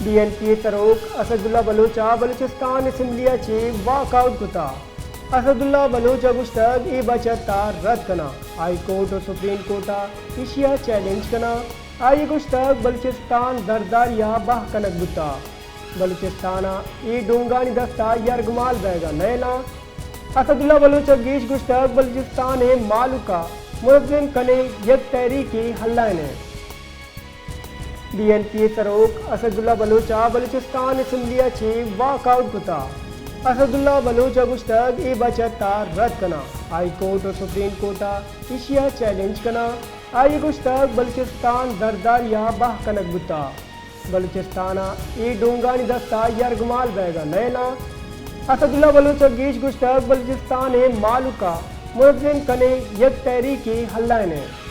Be N P ءِ سروک اسداللہ بلوچ ءَ بلوچستان اسمبلی ءَ چہ واک آؤٹ کتگ۔ اسداللہ بلوچ ءَ گوشتگ اے بچت ءَ رد کناں، ہائی کورٹ ءُ سپریم کورٹ ءَ ایشی ءَ چیلنج کناں۔ آئی ءَ گوشتگ بلوچستان زرداری ءَ بہا کنگ بوتگ، بلوچستان ءَ اے ڈونگانی دست ءَ یرگمال بئیگ ءَ نئیل آں۔ اسداللہ بلوچ ءَ گیش گوشتگ بلوچستان ءِ مھلوک ءَ منظم کنیں یک تحریکے ہلائین ایں۔ بی این پی ءِ سروک اسداللہ بلوچ ءَ بلوچستان اسمبلی ءَ چہ واک آؤٹ کتگ۔ اسداللہ بلوچ ءَ گوشتگ اے بچت ءَ رد کناں، ہائی کورٹ ءُ سپریم کورٹ ءَ ایشی ءَ چیلنج کناں۔ آئی ءَ گوشتگ بلوچستان زرداری ءَ بہا کنگ بوتگ، بلوچستان ءَ اے ڈونگانی دست ءَ یرگمال بئیگ ءَ نئیل آں۔ اسداللہ بلوچ ءَ گیش گوشتگ بلوچستان ءِ مھلوک ءَ منظم کنیں یک تحریکے ہلائین ایں۔